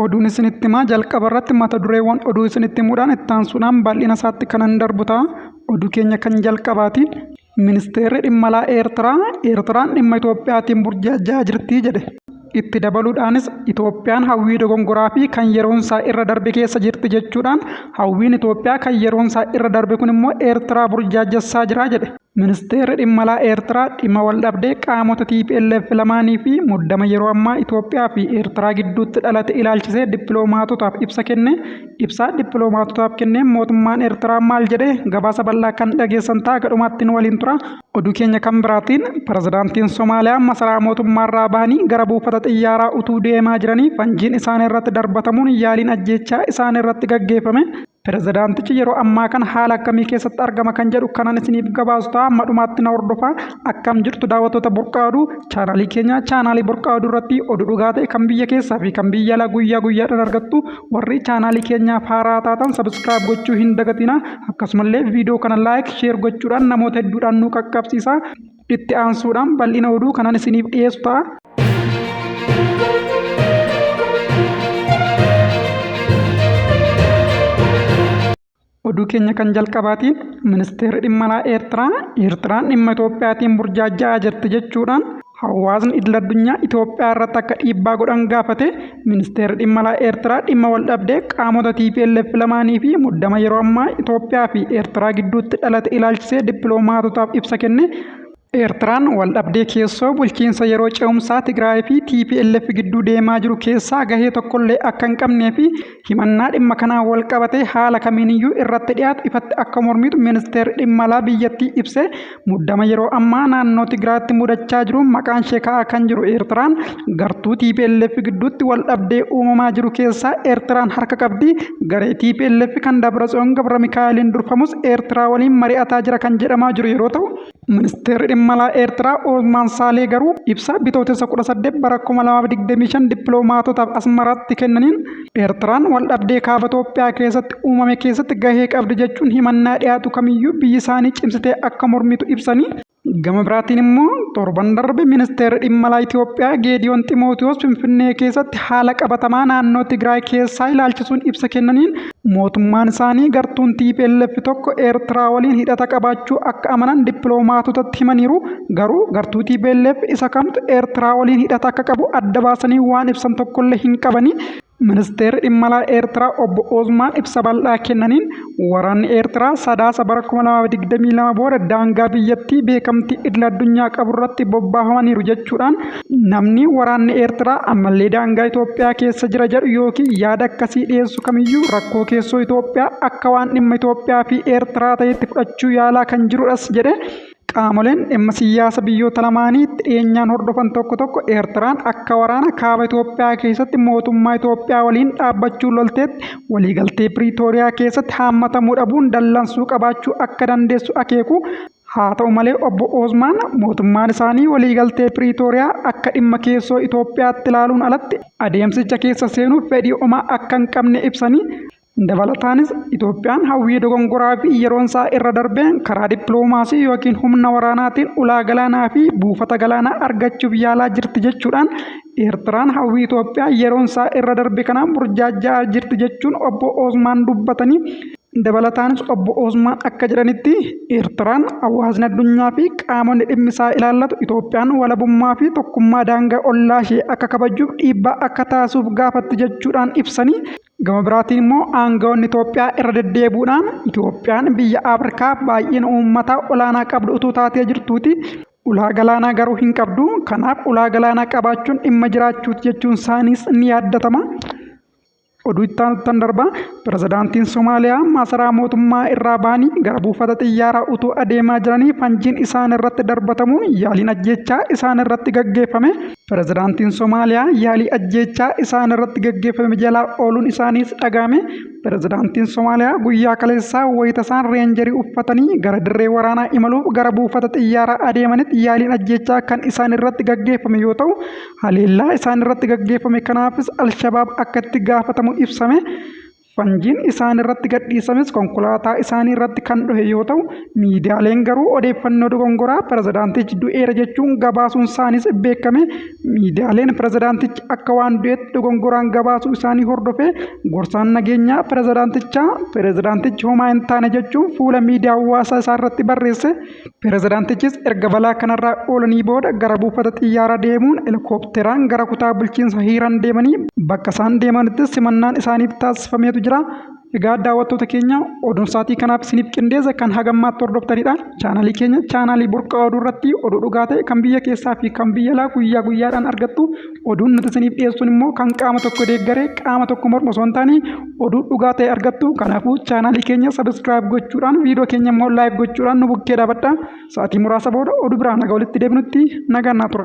Oduun isinitti himaa. Jalqaba irratti mata dureewwan oduu isinitti himuudhaan itti aansuudhaan bal'ina isaatti kanan darbu ta'a. Oduu keenya kan jalqabaatiin ministeerri dhimma alaa Eertiraa Eertiraan dhimma Itoophiyaatiin burjaajaa jirti jedhe. Itti dabaluudhaanis Itoophiyaan hawwii dogongoraa fi kan yeroonsaa irra darbe keessa jirti jechuudhaan hawwiin Itoophiyaa kan yeroonsaa irra darbe kun immoo Eertiraa burjaajessaa jira jedhe. Ministeerri dhimma alaa Eertiraa dhimma waldhabdee qaamota TPLF lamaanii fi muddama yeroo ammaa Itoophiyaa fi Eertiraa gidduutti dhalate ilaalchisee dippiloomaatotaaf ibsa kenne. Ibsaa dippiloomaatotaaf kenneen mootummaan Eertiraa maal jedhe gabaasa bal'aa kan dhageessan ta'a gadhumaatti nu waliin tura. Oduu keenya kan biraatiin pirezidaantiin Somaaliyaa masaraa mootummaarraa bahanii gara buufata xiyyaaraa utuu deemaa jiranii fanjiin isaan irratti darbatamuun yaaliin ajjeechaa isaan irratti gaggeeffame. Pirezidaantichi yeroo ammaa kana haala akkamii keessatti argama kan jedhu kanan isiniif gabaasu ta'a. Amma dhumaatti na hordofaa. Akkam jirtu daawwattoota Burqaa Oduu? Chaanaalii keenya chaanaalii Burqaa Oduu irratti oduu dhugaa ta'e kan biyya keessaa fi kan biyya alaa guyyaa guyyaadhaan argattu. Warri chaanaalii keenyaaf haaraa taatan subscribe gochuu hin dagatinaa. Akkasumallee viidiyoo kana like, share gochuudhaan namoota hedduudhaan nu qaqqabsiisaa. Itti aansuudhaan bal'ina oduu kanan isiniif dhiyeessu ta'a. Oduu keenya kan jalqabaatiin ministeerri dhimma alaa Eertiraa Eertiraan dhimma Itoophiyaatiin burjaaja'aa jirti jechuudhaan hawaasni idil addunyaa Itoophiyaa irratti akka dhiibbaa godhan gaafate. Ministeerri dhimma alaa Eertiraa dhimma waldhabdee qaamota TPLF lamaanii fi muddama yeroo ammaa Itoophiyaa fi Eertiraa gidduutti dhalate ilaalchisee dippiloomaatotaaf ibsa kenne. Eertiraan waldhabdee keessoo bulchiinsa yeroo ce'umsaa Tigraay fi TPLF gidduu deemaa jiru keessaa gahee tokkollee akka hin qabnee fi himannaa dhimma kanaan wal qabatee haala kamiiniyyuu irratti dhiyaatu ifatti akka mormitu ministeerri dhimma alaa biyyattii ibse. Muddama yeroo ammaa naannoo Tigraayitti mudachaa jiruun maqaan ishee ka'aa kan jiru Eertiraan gartuu TPLF gidduutti waldhabdee uumamaa jiru keessaa Eertiraan harka qabdi. Garee TPLF kan Dabratsiyoon Gabramikaa'eliin durfamus Eertiraa waliin mari'ataa jira kan jedhamaa jiru yeroo ta'u, Ministeerri dhimma alaa Eertiraa Oosmaan Saalee garuu ibsa Bitootessa 18 bara 2025 dippiloomaatotaaf Asmaraatti kennaniin Eertiraan waldhabdee kaaba Itoophiyaa keessatti uumame keessatti gahee qabdi jechuun himannaa dhiyaatu kamiyyuu biyyi isaanii cimsitee akka mormitu ibsanii. Gama biraatiin immoo torban darbe ministeerri dhimma alaa Itoophiyaa Geediyoon Ximootiyoos Finfinnee keessatti haala qabatamaa naannoo Tigraay keessaa ilaalchisuun ibsa kennaniin Mootummaan isaanii gartuun TPLF tokko Eertiraa waliin hidhata qabaachuu akka amanan dippiloomaatotatti himaniiru. Garuu gartuu TPLF isa kamtu Eertiraa waliin hidhata akka qabu adda baasanii waan ibsan tokkollee hin qabani. Ministeerri dhimma alaa Eertiraa obbo Oozmaan ibsa bal'aa kennaniin waraanni Eertiraa Sadaasa bara 2022 booda daangaa biyyattii beekamtii idil-addunyaa qaburratti bobbaafamaniiru jechuudhaan Namni waraanni Eertiraa ammallee daangaa Itoophiyaa keessa jira jedhu yookiin yaada akkasii dhiyeessu kamiyyuu rakkoo keessoo Itoophiyaa akka waan dhimma Itoophiyaa fi Eertiraa ta'etti fudhachuu yaalaa kan jirudhas jedhe. Qaamoleen dhimma siyyaasa biyyoota lamaanii itti dhiyeenyaan hordofan tokko tokko Eertiraan akka waraana kaaba Itoophiyaa keessatti mootummaa Itoophiyaa waliin dhaabbachuun lolteetti waliigaltee Piriitooriyaa keessatti haammatamuu dhabuun dallansuu qabaachuu akka dandeessu akeeku. Haa ta'u malee obbo Oozmaan mootummaan isaanii waliigaltee Piriitooriyaa akka dhimma keessoo Itoophiyaatti ilaaluun alatti adeemsicha keessa seenuuf fedhii omaa akka hin qabne ibsanii, dabalataanis Itoophiyaan hawwii dogongoraa fi yeroonsaa irra darbeen karaa dippiloomaasii yookiin humna waraanaatiin ulaa galaanaa fi buufata galaanaa argachuuf yaalaa jirti jechuudhaan Eertiraan hawwii Itoophiyaa yeroonsaa irra darbe kanaan burjaajja'aa jirti jechuun obbo Oozmaan dubbatanii. Dabalataanis obbo Oosmaan akka jedhanitti Eertiraan hawaasni addunyaa fi qaamonni dhimmi isaa ilaallatu Itoophiyaan walabummaa fi tokkummaa daangaa ollaa ishee akka kabajjuuf dhiibbaa akka taasisuuf gaafatti jechuudhaan ibsanii. Gama biraatiin immoo aangawoonni Itoophiyaa irra deddeebuudhaan Itoophiyaan biyya Afrikaa baay'ina uummataa olaanaa qabdu utuu taatee jirtuuti ulaa galaanaa garuu hin qabdu. Kanaaf ulaa galaanaa qabaachuun dhimma jiraachuuti jechuun isaaniis ni yaaddatama. Oduu itti aanuttan darba. Pirezidaantiin Somaaliyaa masaraa mootummaa irraa ba'anii gara buufata xiyyaaraa utuu adeemaa jiranii fanjiin isaan irratti darbatamuun yaaliin ajjeechaa isaan irratti gaggeeffame. Pirezidaantiin Somaaliyaa yaalii ajjeechaa isaan irratti gaggeeffame jalaa ooluun isaaniis dhaga'ame. Pirezidaantiin Somaaliyaa guyyaa kaleessaa wayita isaan reenjarii uffatanii gara dirree waraanaa imaluuf gara buufata xiyyaaraa adeemanitti yaaliin ajjeechaa kan isaan irratti gaggeeffame yoo ta'u, Haleellaa isaan irratti gaggeeffame kanaafis Alshabaab akka itti gaafatamu ibsame. Fanjiin isaan irratti gadhiisames konkolaataa isaanii irratti kan dhohe yoo ta'u, miidiyaaleen garuu odeeffannoo dogongoraa pirezidaantichi du'eera jechuun gabaasuun isaaniis beekame. Miidiyaaleen pirezidaantichi akka waan du'eetti dogongoraan gabaasuu isaanii hordofee gorsaan nageenyaa pirezidaantichaa pirezidaantichi homaa hin taane jechuun fuula miidiyaa hawaasaa isaa irratti barreesse. Pirezidaantichis erga balaa kanarraa oolanii booda gara buufata xiyyaaraa deemuun helikopteraan gara kutaa bulchiinsa Hiiran deemanii bakka isaan deemanittis simannaan isaaniif taasifameetu jira. Egaa daawwattoota keenya, oduun sa'aatii kanaaf isiniif qindeesse kan hagammaatti hordoftanidha. Chaanaalii keenya chaanaalii Burqaa Oduu irratti oduu dhugaa ta'e kan biyya keessaa fi kan biyya alaa guyyaa guyyaadhaan argattu. Oduun nuti isiniif dhiyeessuun immoo kan qaama tokko deeggaree qaama tokko mormu osoo hin taane oduu dhugaa ta'e argattu. Kanaafuu chaanaalii keenya sabiskiraayib gochuudhaan, viidiyoo keenya immoo laayik gochuudhaan nu bukkee dhaabadha. Sa'aatii muraasa booda oduu biraan naga walitti deebinutti nagaan naa tura.